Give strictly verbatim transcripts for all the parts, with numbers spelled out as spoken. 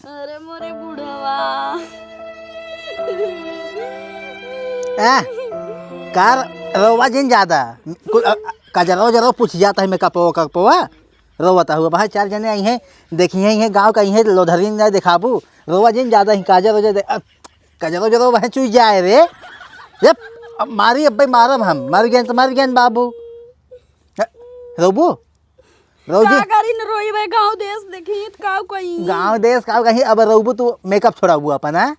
अरे मोरे बुढ़वा। ए, का रोवा जिन ज्यादा? कुल, अ, अ, कजरो जरो पूछ जाता है मेकअपवा, कपवा। रोवता हुआ, बाहर चार जने आई हैं, देखी हैं, इहे गाँव का, इहे लोधरी नहीं दिखाबू। रोवा जिन ज्यादा ही काजर हो जाए, अ, कजरो जरो वह चुई जाए रे। जब अब मारी, अब्बे मारब हम, मर गए तो मर गए बाबू। अ, रोबू? रोजी? का करी न रोई बे, गाँव देश देखी त का कही? गाँव देश का कही? अब रोबू तू मेकअप छोड़ाबू अपन, हाँ?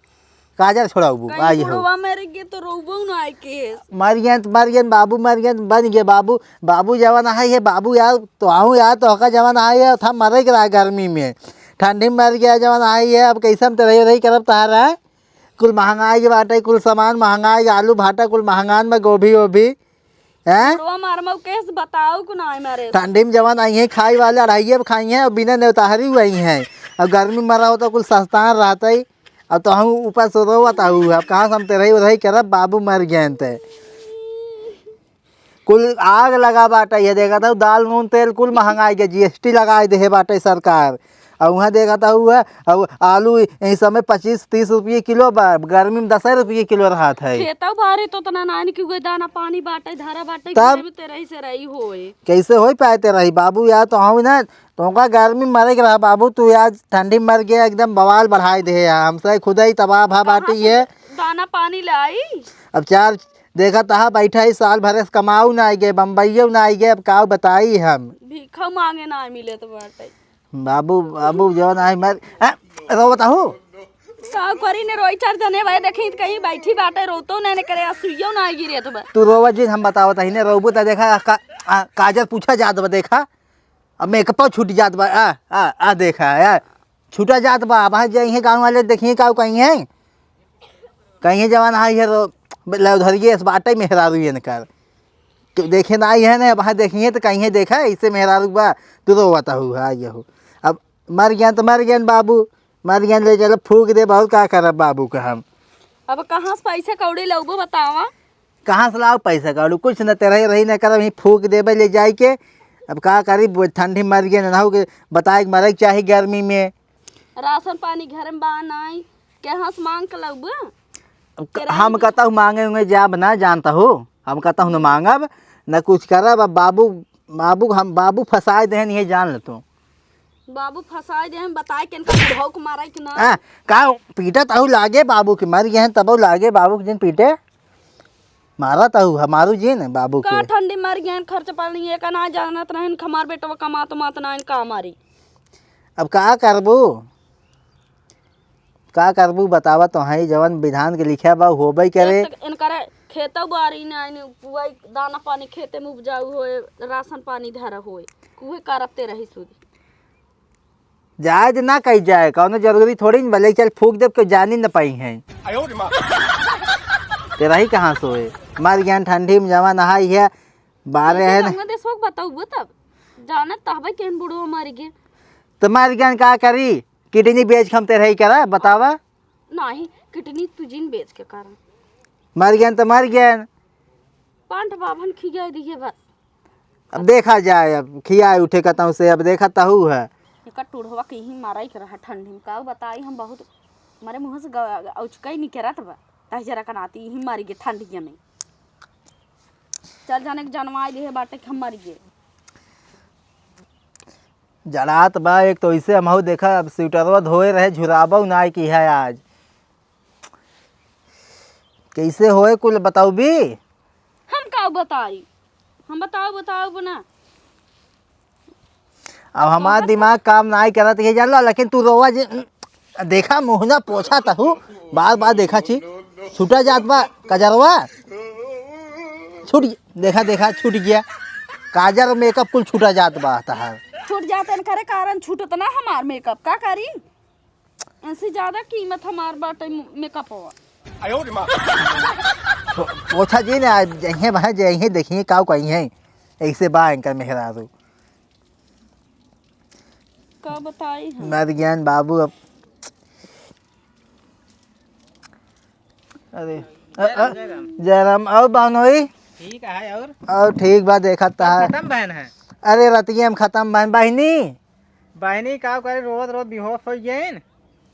काजर छोड़ाबू, कहीं आई हो। बुढ़वा मर गए तो रोबू ना आए के। मर गए तो मर गए बाबू, मर गए तो बन गए बाबू। बाबू जवन आई है, बाबू यार, तो आऊँ यार, तो का जवन आई है, था मरे के रहा गर्मी में, ठंडी में मर गया जवन आई है। अब कैसे हम तो रही, रही करब तहारा? कुल महंगाई के बाटे, कुल सामान महंगाई, आलू भाटा कुल महंगान में, गोभी ओभी। हैं? बुढ़वा मार मऊ केस बताओ को ना मारे। ठंडी में जवन आई हैं, खाई वाले अढ़ाइये पे खाई हैं, और बिना नेवताहरी हुई हैं। और गर्मी में मरा होता कुल सस्ता रहता ही। अब तो हम ऊपर से रोवत आहू, अब कहाँ से हम तेरही उरही करब, बाबू मर गए ते। कुल आग लगा बाटे, ये देखा था, दाल, नून, तेल कुल महंगाई के, जीएसटी लगाई दे बाटे सरकार। और वहाँ देखा था हुआ, अब आलू इस समय पच्चीस तीस रुपये किलो बा, गर्मी में दस रुपये किलो रहत है। खेतौ बारी तो उतना नान कि उहे दाना पानी बाटे, धारा बाटे, तब? घरे में तेरही से रही होए। कैसे होई पाए तेरही बाबू यार, तो हम ना, तोहका गर्मी में मरे के रहा बाबू, तू यार ठंडी में मर गया, एकदम बवाल बढ़ाई दे है। हमसे खुद ही तबाह भा कहाँ बाटी से है। दाना पानी लाई? अब चार देखा तहा बैठा ही, साल भर से कमाऊ ना आई गए, बम्बईयो ना आई गए, अब का बताई हम। भीखा मांगे ना मिले तो बाटे। बाबू, बाबू जवन आई मर, हैं? रोवत आहू? का करी ने, रोई चार जने भाई देखी त कहीं बैठी बाटे, रोतो ना ने करे, असुइयो ना गिरे तो बा। तू रोवा जिन, हम बतावत ही ने, रोबू त देखा, का, आ, काजर पूछा जात बा, देखा, अब मेकअप छूट जात बा, आ, आ, आ, देखा, आ, छूटा जात बा। अब जइहे गाँव वाले देखिए का कहीं है, कहीं जवन आई है तो लौधरिये से बाटे मेहरारू इनकर। तो देखे ना आई है ना, अब देखिए तो कहीं देखा, इससे मेहरारू बा, तू रोवत आहू, हाँ, ये हो। अब मर गया तो मर गया बाबू, मर गया, ले चलो फूक दे, बहुत का करब बाबू का हम। अब कहाँ से पैसा कौड़ी लौबो बतावा? कहाँ से लाओ पैसा कौड़ी? कुछ न, तेरही रही न करब, वहीं फूक देबे ले जाए के। अब का करी, बो-, ठंडी मर गए, नहाऊ के बताए के मरे के चाही गर्मी में। राशन पानी घर में बा नाई, कहाँ से मांग के लउबा? अब क-, तेरही हम में। कतहु मांगे उंगे जाब ना, जानता हो, हम कतहु न मांगब, न कुछ करब। अब बाबू, बाबू, हम बाबू फंसाए देहन, ये जान ले तू। बाबू फंसाए देहन, बताए के इनका बुढ़ऊ के मारे के ना। आ, का पीटत अहू लागे बाबू के, मर गए हैं तब लागे बाबू के दिन पीटे। मारत अहू हमारू जी ने बाबू का के। ठंडी मर गए, खर्च पानी एक ना जानत रहन, हमार बेटवा कमात मात ना, इनका मारी। अब का करबू, का करबू बतावा, तो है जवन विधान के लिखा बा होबे करे। एक तो इनकरे खेतौ बारी ना, इन्हें पुआई दाना पानी खेते में उपजाऊ होए, राशन पानी धरा होए, कुहे करते रही सुध। जायज ना कही जाए, कौनो जरूरी थोड़ी न भले चल फूक देब, कोई जानी न पाई है। तेरा ही कहाँ सोए, मर गया ठंडी में जवान हाई है, बारे है ना। हमने देशवा के बताऊ तब, जानत तहबे केहन बुढ़वा मर गए। तो मर गया का करी, किडनी बेच के हम तेरा ही करा, बतावा। नहीं, किडनी तू जिन बेच के करा। मर गया तो मर गया। पांठ बाभन खिया दिए बस। अब देखा जाए, अब खियाए उठे कतहु से, अब देखा तहु है। एकर टूढ़वा के यही मारा के रहा ठंडी में, का बताई हम, बहुत हमारे मुँह से ग-, औचकई निकरत बा, तही जरा कनाती यही मारी के ठंडिया में। चल जाने के जनवाई दिहे बाटे कि हम मर गए। जड़ात बा एक तो, इसे हमहू देखा, अब स्वेटरवा धोए रहे, झुराबो नाई की है आज। कैसे होए कुल बताऊ बी? हम का बताई, हम बताओ, बताओ ना। अब हमार दिमाग काम नाई करत, ये जान लो, लेकिन तू रोवा जे, देखा मुँह ना पोछा तहू, बार बार देखा छी, छूटा जात बा कजरवा, छूट गया, देखा, देखा, छूट गया, काजर मेकअप कुल छूटा जात बा तहार। छूट जात इनकरे कारण छूटत ना हमार मेकअप, का करी? ऐसे ज्यादा कीमत हमार बाटे मेकअपवा। पो-, पोछा जी ने आज जइहे भाई, जइहे देखिए काऊ कही है, ऐसे बा इनकर मेहरारू। का बताई हम? मर गया बाबू अब। अरे, अ, जयराम, अ, जयराम। जयराम, और बहनोई? ठीक है, और? और ठीक बा, देखत तहार। खत्म बहन है? अरे, रतिये में खत्म बहन, बहिनी। बहिनी का करे, रोवत रोवत बेहोश हो गइन।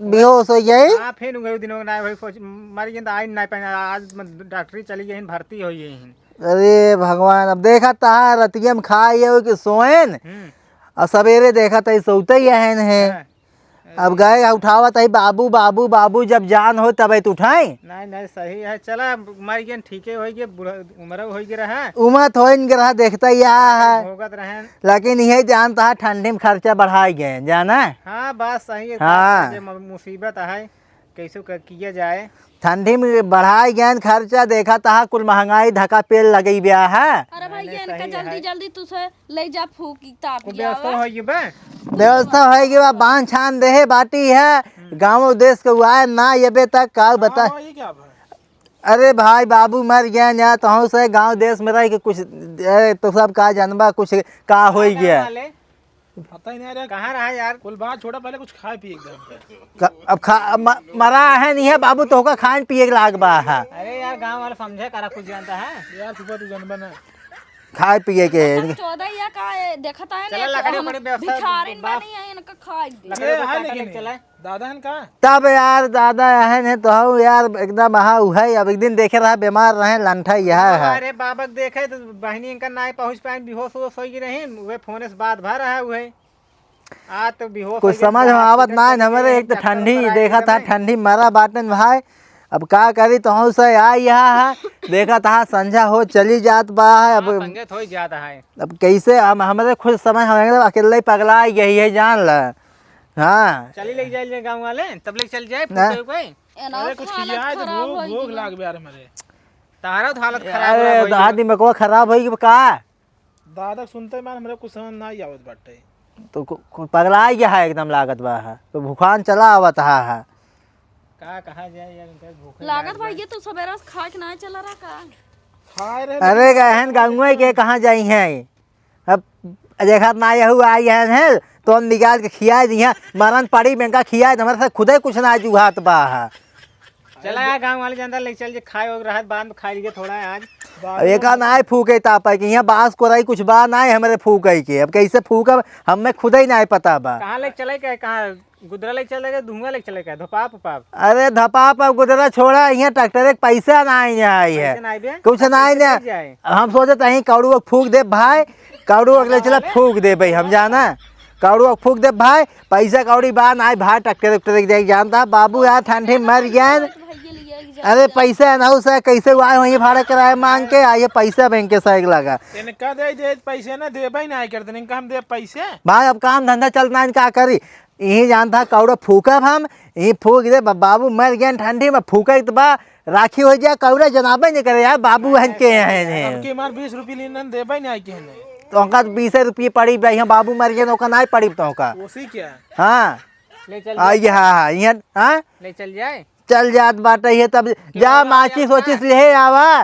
बेहोश होइ गए। हाँ, फिर उहे दिन ना होई, सोच, मर गए तो आई ना पाए, आज म-, डॉक्टरी चली गई, भर्ती होई गई। अरे भगवान, अब देखा तहा रतिया में खाए हो कि सोएन, हम्म। और सवेरे देखा तई सोते ही अहन है। हाँ। अब गए उठावत है, "बाबू, बाबू, बाबू", जब जान हो तब तो उठाए। नहीं, नहीं, सही है। चला, मर गए, ठीके होई गए, बूढ़ा उम्र होई गए रहा। उम्र तो होई गए रहा, देखता ही यह है। भोगत रहे। लेकिन यही जानता है, ठंडी में खर्चा बढ़ाई गए, जाना है? हाँ, बात सही है। हाँ। जे म-, मुसीबत है, कैसे क-, किया जाए? ठंडी में बढ़ाई गए खर्चा, देखा तहा कुल महंगाई धका पेल लगई ब्या है। अरे भाई, नहीं, ये इनका सही जल्दी, है। जल्दी तुझे ले जा फूकी ताप वो गया व्यवस्था बा। होई बा? व्यवस्था होई गई बा, बांध छान देहे बाटी है। हम्म। गाँव देश के हुआ है ना, ये बे तक का बता। हाँ, ये क्या बा? अरे भाई, बाबू मर गया ना, तो हम से गाँव देश में रह के कुछ, अरे, तो सब का जानबा, कुछ का होई कहाँ गया। वाले? पता ही नहीं यार। कहाँ रहा यार? कुल बात छोड़ा, पहले कुछ खाए पिए एकदम। क-, अब खा, अब म-, मरा है नहीं है बाबू, तोहका खाए पिए के लाग बा है। अरे यार, गाँव वाला समझे करा, कुछ जानता है? यार, फूफा, तू जानबा ना। खाए पिए के। चौदह या का, ए, देखत है चला, ना, लकड़ी हम उकड़ी व्यवस्था भिखारिन बा-, बनी है, इनका खाए दे। लकड़ी ये उकड़ी है काटा लेकिन लेके चला। दादा हन का? तब यार, दादा अहन है तो हऊ यार, एकदम अहा उहै। अब एक दिन देखे रहा, बीमार रहे, लंठा यह है। अरे बाबा के देखे तो बहिनी इनका नाई पहुँच पाए, बेहोश होश होई गई रही, वे फोन से बात भर रहा हुए। आ तो बेहोश कुछ होई गई, समझ में आवत ना है हमारे, एक तो डॉक्टर ठंडी पर आए देखा एकदम था, है। ठंडी मरा बाटन भाई। अब का करी, तो हऊ से आई यहाँ है, देखा था संझा हो चली जात बा है। अब हाँ, संझा तो हो ही जाता है। अब कैसे हम, हमारे खुद समझ, हम एकदम अकेले ही पगला गई है, जान ला। हाँ। चली ले जाए ले गाँव वाले, तब ले चल जाए, ना। पूछे कोई। ए ना, अरे कुछ हालत खिया है तो खराब भूख, होई भूख गई। लाग बे यार हमारे। तहारा तो हालत खराब अरे, होई गई। दिमागवा खराब होई गई का? दादा सुनते मान हमरे कुछ समझ ना ही आवत बाटे। तो कु-, कु-, पगला गया है एकदम लागत बा है। तो भूखान चला आवत हा है। का कहा जाए यार, इनका भूख लागत लाग बा, गई। ये तो सवेरा से खा के ना चला रहा का? खाए रहे अरे लेकिन गहन गाँवे के कहाँ जाई हैं? अब देखत ना यहू आई है, हैं, तो हम निकाल के खियाए दिहे, मरन पड़ी बेंका खियाए, हमारे साथ खुदे कुछ ना चुहात बा है। चला यार, गाँव वाले जनता ले चल जे, खाए हो रहत, बाद में खा लीजिए थोड़ा आज। अब एका ना फूके तापा के, यहाँ बांस कोराई कुछ बा ना हमरे फूके के, अब कैसे फूकब, हमें खुदे ही ना पता बा। कहाँ ले चले के, कहाँ गुदरा लेके चले गए, धुआं लेके चले गए, धपाप उपाप। अरे धपाप अब गुदरा छोड़ा, यहाँ ट्रैक्टर एक पैसा ना आई, ना आई है। पैसा ना आई बे? कुछ ना आई ना। कैसे जाए? हम सोचत हई कौड़ू फूक दे भाई, कौड़ू अगले चला फूक दे भाई, हम जाना। कौड़ू फूक दे भाई, पैसा कौड़ी बा ना आई भाई, ट्रैक्टर उक्टर एक जाए जानता। बाबू यार ठंडी मर गए। अरे पैसा ना हो सके, कैसे आए वहीं भाड़ा किराया मांग के, आइए पैसा बैंक के साइड लगा। इनका दे दे पैसे ना, देबे ना करते, इनका हम दे पैसे। भाई अब काम धंधा चलत ना, इनका करी। यही जानता कौड़ो फूकब हम, यही फूक दे, ब-, बाबू मर गए ठंडी में, फूके तो बा, राखी हो जाए, कौड़ा जनाबे नहीं करे यार, बाबू हन के हैं ने। अब की मार बीस रुपये लेने देबे नहीं आई के ने। तो उनका तो बीस रुपये पड़ी बा, यहाँ बाबू मर गए, ओका नहीं पड़ी तो ओका। उसी क्या? हाँ। ले चल आई, जाए। हाँ, हाँ, यहाँ, हाँ? ले चल जाए। चल जात बाटे ये तब, जा माचिस वाचिस ले आवा।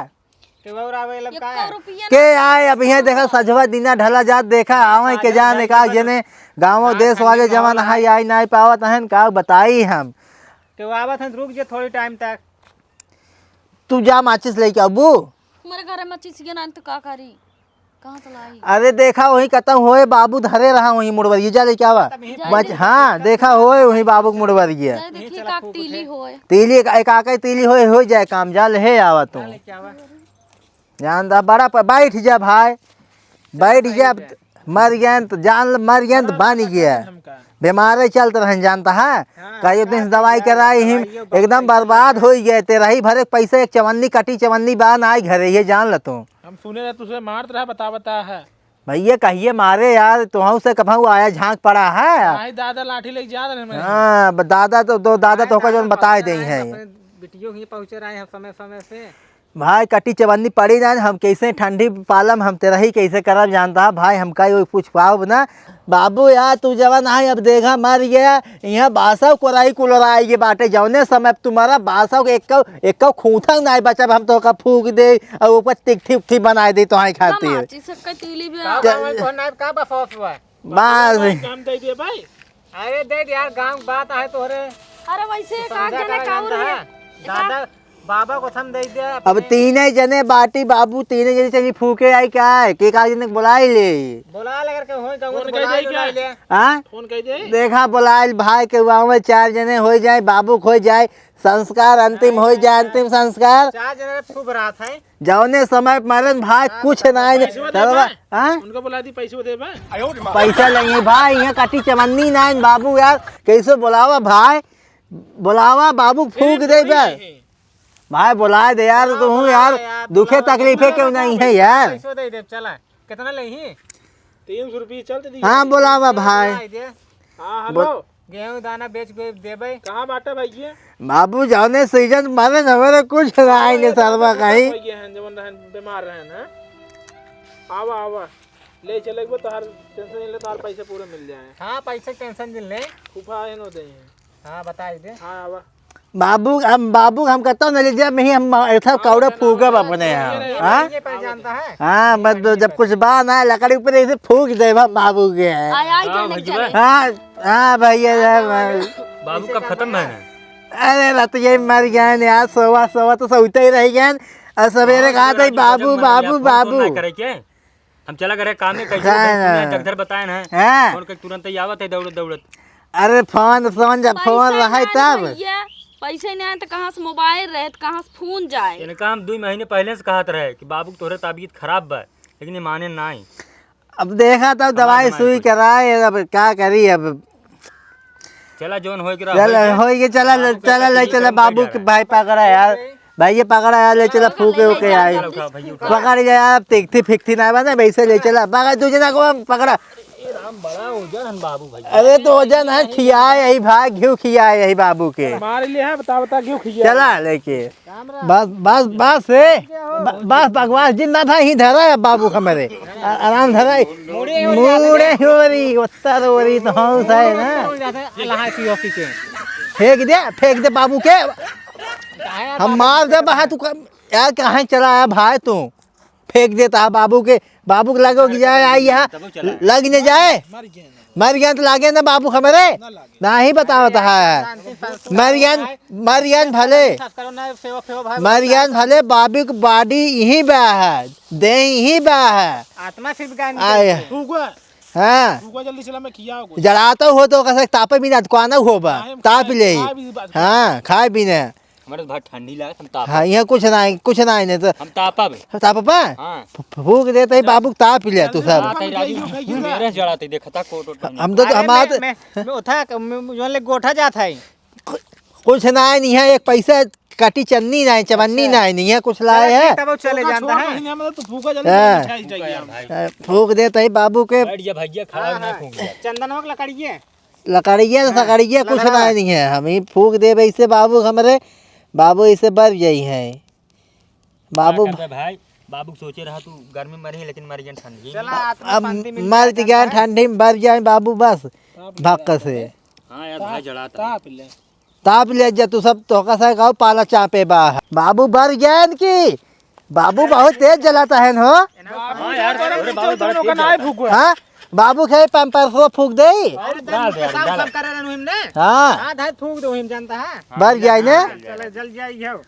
के और आवे लब का? एको रुपया के ना आए, अब यहाँ देखा, सजवा दिना ढला जात, देखा, आवे के जाने का, जेने गाँव देश वाले जवान है, आई नाई पावत हन, का बताई हम। के आवत हन, रुक जे थोड़ी टाइम तक। तू जा माचिस लेके आबू। हमारे घर में माचिस के ना, तो का करी? कहाँ से लाई? अरे देखा, वही कतौ होए, बाबू धरे रहा वही मुड़वरिया, जा लेके आवा। तब यहीं मच-, हाँ, देखा होए, वही बाबू के मुड़वरिया। जा देखिए, का तीली होए। तीली, एक, एक आके तीली होए, हो जाए काम, जा ले आवा तू। जा लेके आवा। जान दा बड़ा पर बैठ जा भाई, बैठ जा। मर गए तो जान, मर गए तो बन गया। बीमारे चलत रहन जानता है। हाँ, कई दिन से दवाई कराई ही, एकदम बर्बाद हो गए। तेरा ही भरे पैसा, एक चवन्नी कटी चवन्नी बा ना आई घरे, ये जान ल तू। हम सुने रहे तुझे मारत रहा, बता बता है। भैया कहिए मारे यार, तुहू से कभू आया झांक पड़ा है। नहीं, दादा लाठी लेके जा रहे हैं। हाँ, ब-, दादा तो, तो दादा तो होकर जोन बताए दे हैं। अपने बिटियों के पहुँचे रहे हैं समय समय से। भाई कटी चवन्नी पड़ी ना, हम कैसे ठंडी पालम, हम तेरा ही कैसे करब जानता है भाई, हम का कुछ पाओ ना। बाबू यार तू जवन है अब देखा मर गया, यहाँ बासव कोराई कुल ओराई के बाटे, जौने समय तुम्हारा बासव के एक, एक खूंथा नहीं बचब, हम तो का फूक दे और ऊपर तिकठी उकठी बनाए दे तो खातिर। माचिस के तीली भी का आ। गाँव में तोहर नाम का बा, फौज बा? बास। काम दे दे भाई। अरे दे दे यार, गाँव की बात है तोहरे। अरे वैसे तू का समझा जने करा काऊ जानता रे? है? दादा, बाबा को थम दे दे अब अपने। तीने जने बाटी बाबू, तीने जने चली फूके आई का है? के का जने के बुलाई ले? बुला ले करके होई का, फोन तो कर बुला दे ले, क्या? बुला ले। हाँ? फोन कर दे। देखा, बुलाइल भाई के गाँव में चार जने हो जाए, बाबू खो जाए, संस्कार अंतिम हो जाए, अंतिम संस्कार। चार जने फूक रहा था। जौने समय मरन भाई, हाँ, कुछ बताओ, ना है। पैसवा दे सरवा, बे। हाँ? उनको बुला दी, पैसवा दे बे। पैसा नहीं भाई, यहाँ कटी चवन्नी ना है बाबू यार, कैसे बुलावा भाई? बुलावा बाबू, फूक दे बे। भाई बुलाए दे यार, हाँ, तू हूँ बुलाए यार, यार, दुखे बुलावा, तकलीफे बुलावा, क्यों नहीं है यार? पैसवा दे दे, चला। कितना लेही? तीन सौ रुपये चलते दिए। हाँ, बोलावा भाई। बोलाई दे। हाँ, हेलो। गेहूं दाना बेच के देबे। कहाँ बाटे भैया? बाबू, जौने सीजन मारे न, हमारे कुछ ना आएंगे सरवा कहीं। भैया हैं, जवन रहन, बीमार रहन, हैं? आवा, आवा। ले चले एक बार, तोहार टेंशन नहीं ले, तोहार पैसे पूरे मिल जाए। हाँ, पैसे टेंशन नहीं ले। फूफा आए नो दे। हाँ, बताई दे। हाँ, आवा। बाबू, हम, बाबू, हम कतौ न ले जाब, नहीं, हम ऐसा कौड़ा फूकब अपने यहाँ। हाँ? ये पहचानता है? हाँ, बस तो जब कुछ बा ना, लकड़ी ऊपर ऐसे फूक देब हम बाबू के। आय, आय, हाँ, जाने भैया। चले। हाँ, हाँ, भैया, हाँ, बाबू कब खत्म भए ना? अरे, रात ये मर गए यार, सोवा, सोवा तो सोते ही रह गए। और सवेरे हाँ, कहा था, "बाबू, बाबू, बाबू।" ना करे के? हम चला करे काम में, कैसे हाँ। बताए ना, जगधर बताए ना। हाँ। फोन के तुरंत ही आवत है दौड़त दौड़त। अरे फोन, फोन, जब फोन पैसा रहे ना तब। भैया, पैसे ना आए तो कहाँ से मोबाइल रहे, तो कहाँ से फोन जाए? इनका हम दो महीने पहले से कहत रहे कि बाबू के तोहरे तबीयत खराब बा, लेकिन ये माने नाई। अब देखा तब हमार दवाई दिमाग सुई खुल। कराए, अब का करी अब। चला, जौन होए के रहा, चला, होए के। होए के, चला, बाबू के चला, ले तकलीफ चला, हम बाबू कर के रहे। भाई पकड़ा यार, भाई ये पकड़ा यार, ले चला, फूके उके आई। चला, उठाओ, भाई, उठाओ। पकड़ गया यार, अब तिकथी फिकथी ना बने, वैसे ले चला, पकड़, दू जना को पकड़ा। ए राम, बड़ा वजन है बाबू भाई। अरे तो वजन है, खियाए यही भाई, घिउ खियाए यही बाबू के। मार ले है, बता, बता, घिउ खियाए। चला लेके। बस, बस, बस रे। ब-, बस बकवास जिंदा था ही धरा है बाबू का मेरे। आ-, आराम धरा है। मुड़े हो रही, मुड़े हो रही, उत्तर हो रही तो हम सही ना। अल्लाह की ऑफिस है। फेंक दे, फेंक दे बाबू के। हम मार दे बाहर तू क-, यार कहाँ चला आया भाई तू? फेंक देता है बाबू के, बाबू के लगे कि जाए, आई यहाँ, लग न जाए। मर गया तो लागे ना बाबू हमरे, ना ही बतावत है। मर गया, मर गया भले, मर गया भले, बाबू के बॉडी यहीं बा है, देह यहीं बा है। आत्मा सिर्फ गायब आए। निकल गई। हाँ। जल्दी चला, मैं खिया हो। जड़ाता हो तो कैसे तापे भी ना, दुकाना हो बा, ताप ले। हाँ, खाए भी ना। हमारे तो भाई ठंडी लागत, हम तापब। हाँ, यहाँ कुछ ना है, कुछ ना है, नहीं तो हम तापब। हम तापब? हाँ। फू-, फूक देते ही बाबू ताप ले तू सब। हाँ, तई राजू, मेरे से जड़ाते, देखता कोट वोट पहने। हम तो, तो अरे हमारे मैं, तो मैं, मैं उठा, मैं, मैं, जो ले गोठा जात है। कु-, कुछ ना है, नहीं है, एक पैसा कटी चन्नी ना है, चवन्नी अच्छा। ना है, नहीं है, कुछ लाए है। तब चले जानता है। महीने में तो फूका जल्दी हाँ। मिठाई चाहिए। फूक देते ही बाबू के। बैठ जा भैया, खड़ा हाँ, नहीं हाँ। फूक जा। चंदनवा के लकड़िए। लकड़िया तो हाँ, सकड़िया कुछ लकड़ा। ना नहीं है, हम ही फूक देबे इसे बाबू हमरे, बाबू इसे बर जाई है। बाबू का करबे भाई, बाबू सोचे रहा तू गर्मी मरी, लेकिन मर गया ठंडी में। चला, आत्मा अब शांति मिल मर जाए, गया जानता है? ठंडी में बर जाए बाबू बस, ताप भक्क ले। से। हाँ यार, भाई जड़ाता। ताप ले। ताप ले जा तू सब, तोहका से गाँव पाला चापे बा। बाबू बर गया इनकी, बाबू बहुत तेज जलाता है न हो। हाँ यार, अरे बाबू, बड़ा तेज जलाता है। हाँ, बाबू के पैम्पर्सवा फूक दे। अरे डाल दे यार, काम, डाल। काम करे रहनु हिम ने। हाँ। हाँ, धाय फूक दो हिम जानता है। बर जाए ने। चले, जल जाई हो।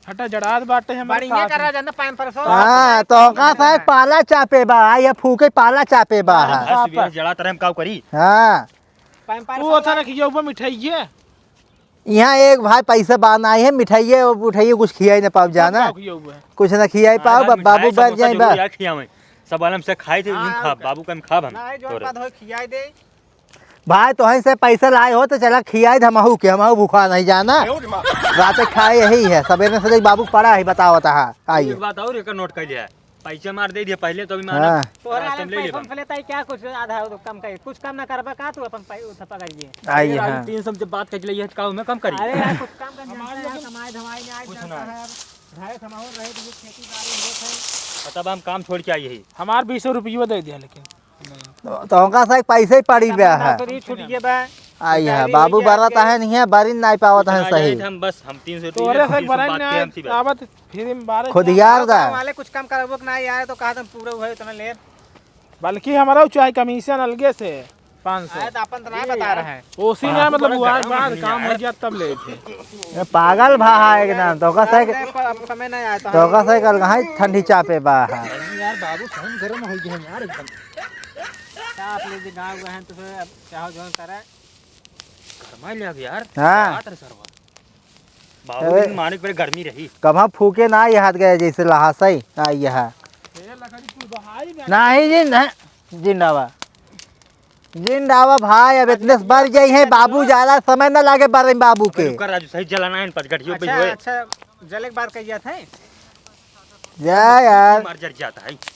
हटा जड़ात बाटे हमारे बढ़िया साथ कर रहा में। जानता पैम्पर्सवा। हाँ, तो का साहब पाला चापे बा, ये फूके पाला चापे बा। हाँ, हाँ, सुबह जड़ात रहे हम काऊ करी। हाँ। पैम्पर्सवा। वो था ना कि ये ऊपर मिठाई है। यहाँ एक भाई पैसा बान आई है, मिठाइये उठाइये कुछ खियाई ना पाओ जाना। का खियाऊ है? कुछ ना खियाई पाओ, आज बा-, हम बाबू मिठाई बैठ जाए समोसा बा। जरूर याद खियावे। सब आलम से खाई थे, हाँ, खाब, ओके। बाबू का हम खाब हम ना, जो तोरे। बात हो खियाई दे। भाई तोहन से पैसा लाए हो तो चला खियाई दे हमहू के, हमहू भूखा नहीं जाना। रात खाए यही है, सवेरे से लेके बाबू पड़ा है, बताओ ता है, आइए। एक बात और, एक नोट कर लिया। पैसा मार दे दिया पहले तो अभी मारा। हाँ। तोहरे आज आलम ले पैसा लेबा। हम लेता है क्या कुछ आधा हो तो कम करे। कुछ कम ना करबा का तू अपन पै-, उठा पकड़ लिए। आई अरे हाँ। राजू, तीन सौ जब बात कर लिए तो का मैं कम करी? अरे यार कुछ कम कर जानता है, कमाई धमाई में आज कुछ जानता ना। है। घरे समाओ रहे तो ये खेती बाड़ी होत है। पता बा हम काम छोड़ के आई है। हमार बीस रुपये दे दिया लेकिन। तो, तो उनका से पैसे ही पड़ी बा है। नौकरी छूट गया बा। आई है, सरकारी बाबू हो गया बरत आपके। है नहीं है, बरी नहीं पावत है कुछ ना सही। जाए हम बस, हम तीन सौ, तोरे तीन सौ से बात बरन के नहीं हमसे बात। आवत। फिर हम बारह खुद हजार यार दा। गाँव वाले कुछ कम करबो कि ना यार, तो कहा तुम पूरा हुए उतना ले। बल्कि हमारा चाहे कमीशन अलगे से। पाँच सौ। आए तो अपन तो नहीं बता रहे हैं। ओसी ना, मतलब, वो आए बाद काम हो गया तब ले थे। ये पागल भा है एकदम। तो का साइकिल, अब समय नहीं आया तो। तो का साइकिल कहाँ ठंडी चापे बा है। यार बाबू, फोन गरम हो गया यार एकदम। क्या आप लोग गाँव गए हैं तो फिर अब क्या हो जो करे। गरमा ले अब यार। हाँ। बात रे सरवा। बाबू अरे। दिन मानिक पर गर्मी रही। कभा फूके ना, ये हाथ गए जैसे लहासई। आ, यह। नहीं जी, नहीं। जिंदाबा। जिंदाबा भाई, अब इतने से बर जाई है, बाबू ज्यादा समय ना लागे बर बाबू के। रुका राजू, सही जलाना है, पचगठियों पे अच्छा, होए। अच्छा, जले के बार कह जात है। जा यार। मार जर जाता है।